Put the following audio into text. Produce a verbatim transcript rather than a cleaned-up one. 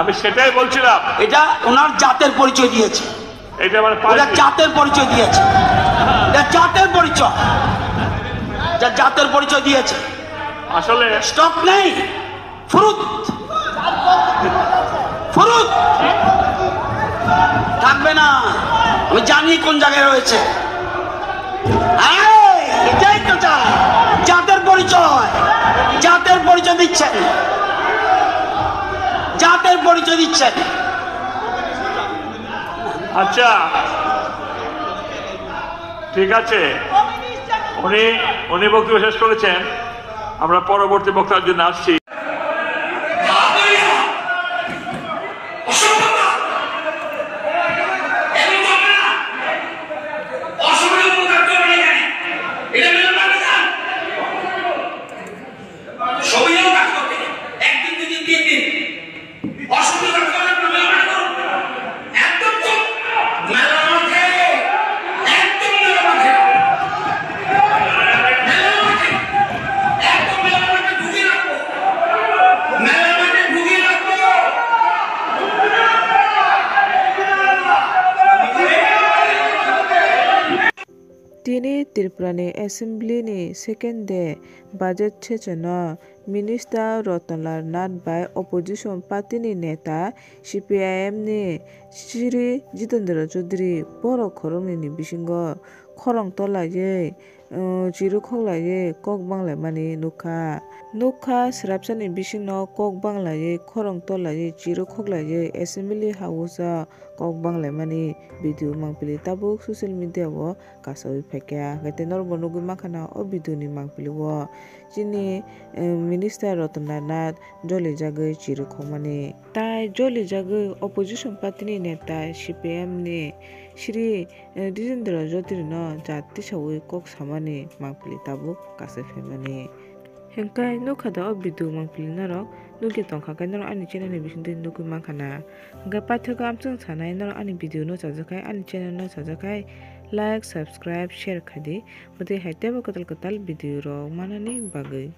আমি সেটাই বলছিলাম। এটা ওনার জাতের পরিচয় দিয়েছে। এটা মানে ওটা পার্টি। জাতের পরিচয় দিয়েছে। এটা জাতের পরিচয়। এটা জাতের পরিচয় দিয়েছে। আসলে স্টক নেই, ফুরুত। ফুরুত। থাকবে না। আমি জানি কোন জায়গায় রয়েছে। এই, এটাই তো চাই। জাতের পরিচয়। জাতের পরিচয় দিচ্ছেন। জাতের পরিচয় দিচ্ছেন। আচ্ছা, ঠিক আছে, উনি, উনি বক্তব্য শেষ করেছেন। আমরা পরবর্তী বক্তার জন্য আসছি। Tini Tripurani Assembly ni second day budget session o Minister Ratan Lal Nath bai opposition party ni neta C P I M ni Shri Jitendra Chaudhary borok khoroknwi ni bisingo khorang tolaiwi, uh, chirwk khoklaiwi kok banglaimani nukha. Nukha, swrapsani bisingno kok banglawi, khorang tolaiwi, chirwk khoklaiwi, assembly house o kok banglaimani video mangpili tabuk social media o kasawi phaikha. Hwnkhe tei norokbo nugwi mankha na o video ni mangpili o chini, eh, minister Ratan Lal Nath jolijagwi chirwk khokmani. Tai jolijagwi opposition party ni neta C P M ni Shri, eh, Jitendra Chaudhary no jat tisawi kok samani mangpili tabuk kasai phaimani. Hwnkhe nukha da o video mangpili norok nukya tongkha khe norok ani channel ni bisingtwi nukwi mankha na. Hwnkhe paithago amchwng sanai norok ani video no chajakhai ani channel no chajakhai like, subscribe, share khaidi. Bwtwi hai teibo kwtal kwtal video rok manani bagwi.